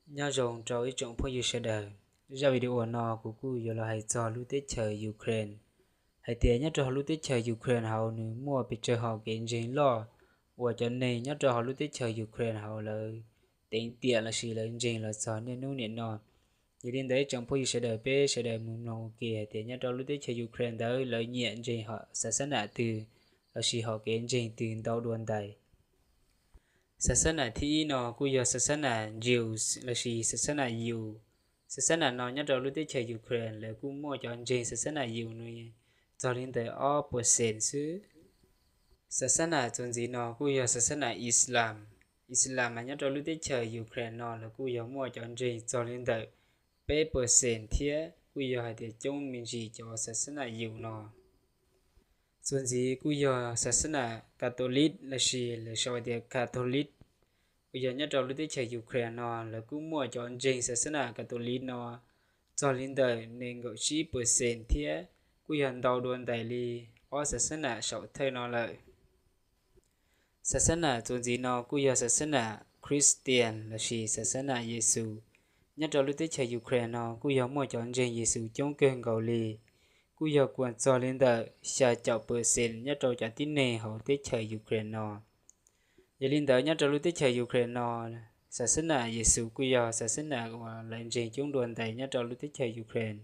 Nyob zoo rau ib tsoom phooj ywg sawv daws, zaj video no kuv kuj yuav los hais txog lub teb chaws Ukraine, hais tias nyob rau hauv lub teb chaws Ukraine hauv nws muaj pes tsawg hom kev ntseeg loj uas cov neeg nyob rau hauv lub teb chaws Ukraine hauv lawv teev tiam lossis lawv ntseeg los txog niaj hnub niam no. Yog li ntawd ib tsoom phooj ywg sawv daws, peb sawv daws mus mloog ua ke hais tias nyob rau lub teb chaws Ukraine ntawd lawv nyiam ntseeg hom xas xab nam twg lossis hom kev ntseeg twg ntau dua ntais. Xas xab nam thib ib no kuj yog xas xab nam Jews lossis xas xab nam Yus. Xas xab nam no nyob rau lub teb chaws Ukraine lawv kuj muaj cov ntseeg xas xab nam Yus no txog li ntawm ob percent xwb. Xas xab nam txuas ntxiv no kuj yog xas xab nam Islam. Islam mas nyob rau lub teb chaws Ukraine no lawv kuj yog muaj cov ntseeg txog li ntawm peb percent thiab kuj yog hais tias coob me ntsis cov xas xab nam Yus no. Txuas ntxiv kuj yog xas xab nam Catholic lossis lawv sau hais tias Catholic, uas yog nyob rau lub teb chaws Ukraine no lawv kuj muaj cov ntseeg xas xab nam Catholic no txog li ntawm nees nkaum tsib percent thiab kuj yog ntau dua ntais li ob xas xab nam saum thawj no lawm. Xas xab nam txuas ntxiv no kuj yog xas xab nam Christian lossis xas xab nam Yexus. Nyob rau lub teb chaws Ukraine no kuj yog muaj cov ntseeg Yexus coob kawg nkaus li, kuj yog kuas txog li ntawm xya caum percent nyob rau cov tib neeg hauv teb chaws Ukraine no. Yog li ntawd nyob rau lub teb chaws Ukraine no, xas xab nam Yexus kuj yog xas xab nam uas lawv ntseeg coob dua ntais nyob rau lub teb chaws Ukraine.